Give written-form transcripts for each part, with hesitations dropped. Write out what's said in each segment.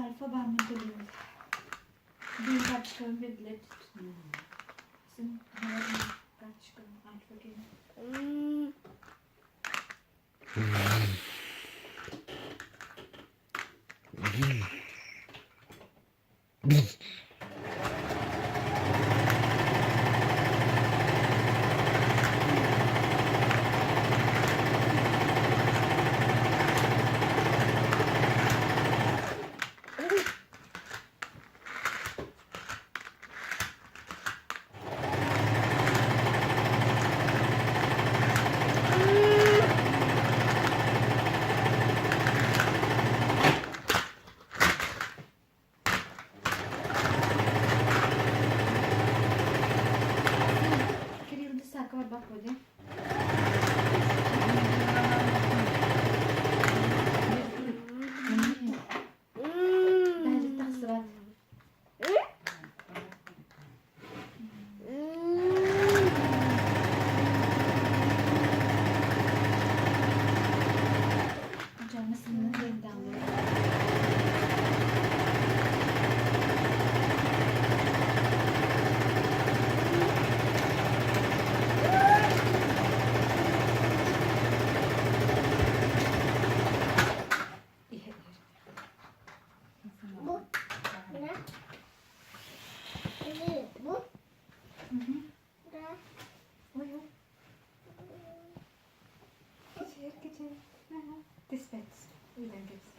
Alfa бааммын төлүүр. Биир карточкабын биэрдилэр. Син карточкам Альфа киэн. Кирилл Десакова барбат Таһырдьа тахсыбат. Дьоҥҥо сынньанан диэн Түспэт. Ыытан кэбис.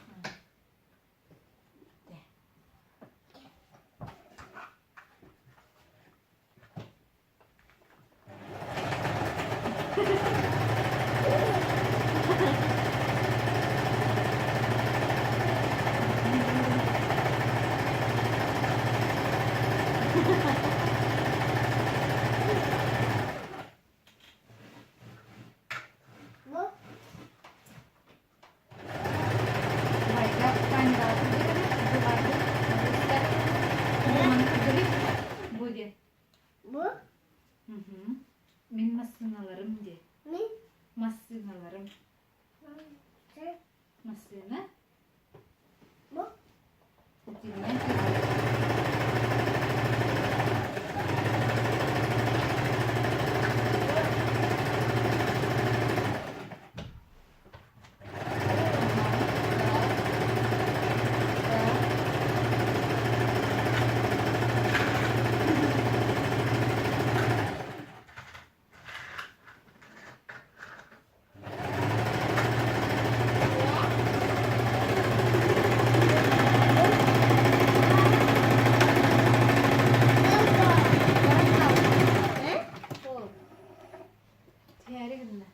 Бу диэн. Бу? Мин массыыналарым диэ. Мин? Массыыналарым. Массыына. Бу? Итиннэ Түһээри гынна.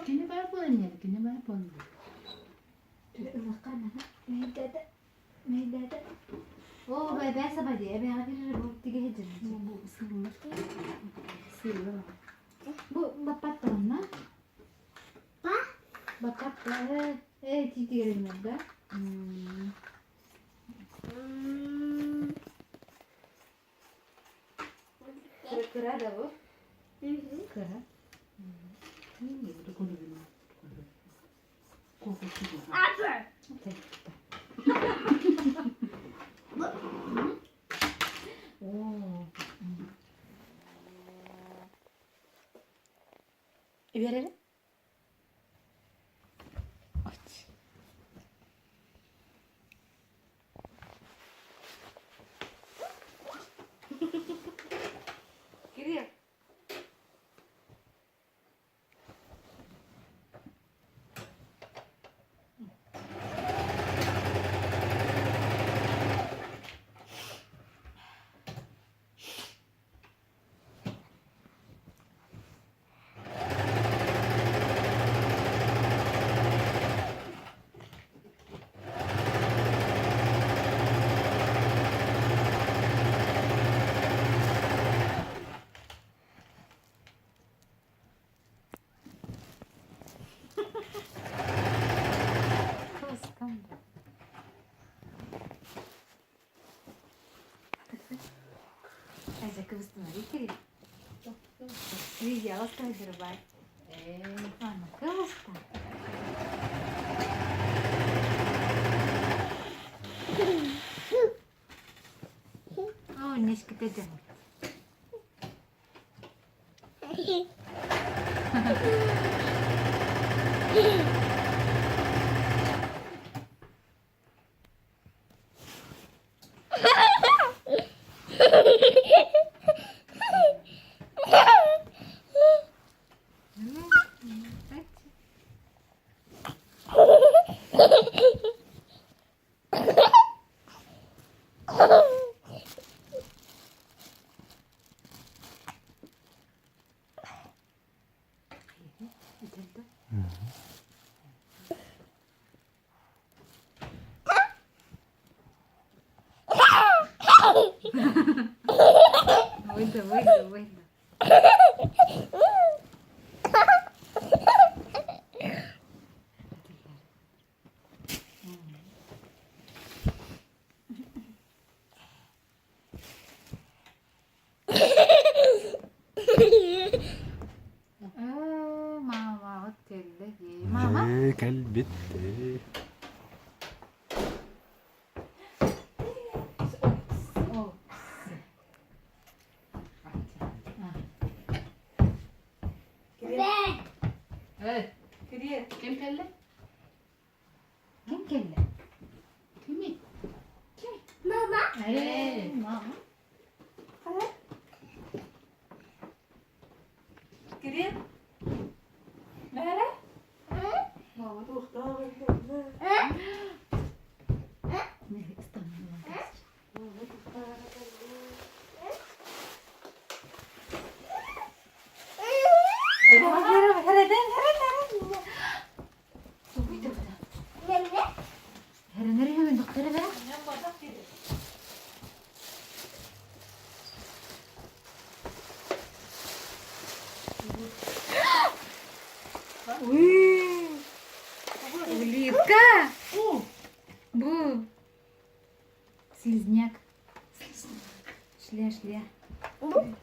Кини баар буолан иһэр, кини баар буолан иһэр. Оо, бэбээ сабадьы, эбээҕэ биэрэр бу тигэһи дьырдьы. Бу сыыллар. Сыыллар. Бу баппаттаҕына баппат ээ тиитигэриннэр да Кыра да бу? Кыра. Оо. Үөрэрэ? Кирилл. Выйду, выйду, выйду. Ээ, маамаҕыт кэллэ дии. Маама? Дьэ, кэлбит. Кирилл. Ким кэллэ? Ким кэллэ? Кимий? Мама. Ээ. Маама. Кирилл. Мээрэ? Улитка! Бу! Слизняк. Шля-шля.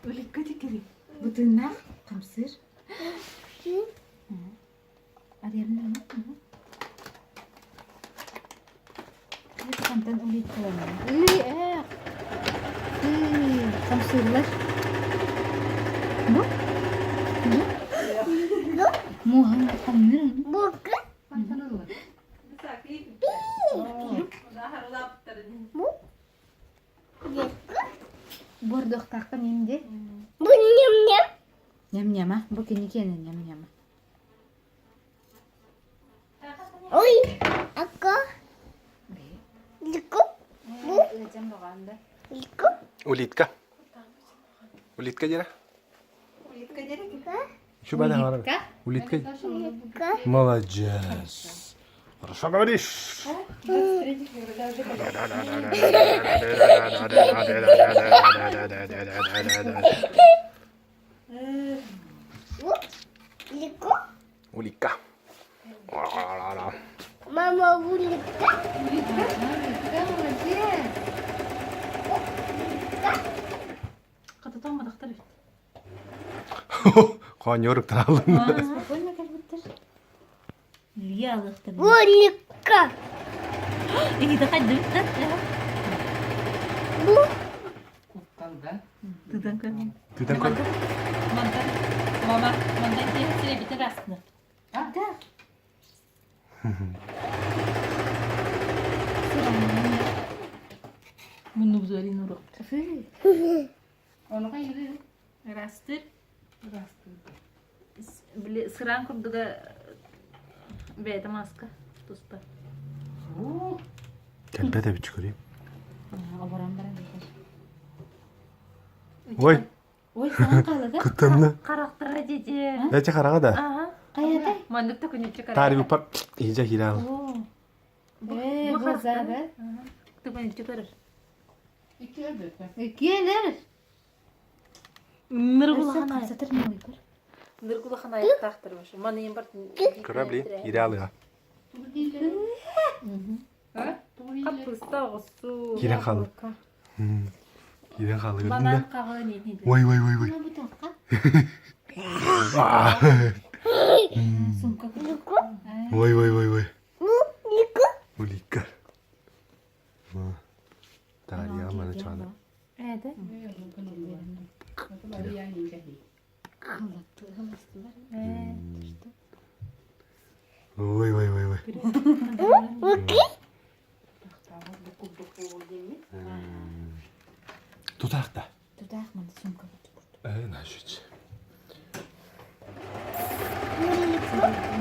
Улитка дикери. Бутыннах хамсыр. Хантан улиткаланар. Ый, ээх. Ый, хамсырлар. Бу? Бу? Муһан хамныр. Бука. Бордохтааххын инде. Бу нем-нем. Ням-няма. Бу киникиэнэ ням-няма. Ой, ака. Лику. Бу. Лику. Улитка. Улитка дире? Улитка дире? Еще бада Улитка? Улитка. Лика. Молодец. Хорошо говоришь. 23 февраля уже. Бу. Лику. Улитка. Мама улитка. Улитка, молодец. Кататан тахтар Конёрк талын. Спокойно как будто. Улитка. Бу. Тыдан Тыдан көр. Мантан. Мама, мантан киэһэ сирэйбитин ыраастынар. Да. Муннубутугар уруок. Фу. Ыраастыыр. Били сыраан курдуга бэйэтэ маска туспа. Кэлбэт эбит көрeyim. Оборон баран битер. Ой, Ой, саҥа хаалыга. кыттанна. Харахтара дьиде. Эчи хараҕа да. Аха. Хайатай? Маннык та күнүччү караҕа. Тари буппар иһдьэ киирэ Оо. Э, Бу бу харахтара. зада. Ты күнүччү көрөр. Келер. Ныргулахан ай. Сатыр не ойбар. Ныргулахан аяктаахтар башы. Маныйын бар. Кыра били киирэ алыга. Каппыста оҕусу. Киирэн хаалла. Киирэн хаалла көрдүн Банан да. хаҕын иһин. Ой, ой, ой, ой. Мына бу тоққа. Аа. Сумка. Лико. Ой, ой, ой, ой. Лико. Улика. Тария мана чана. Эде. Ой, ой, ой, ой. Луки. Тутаахта. Тутаах мана сумка. Э, нашич. Лико.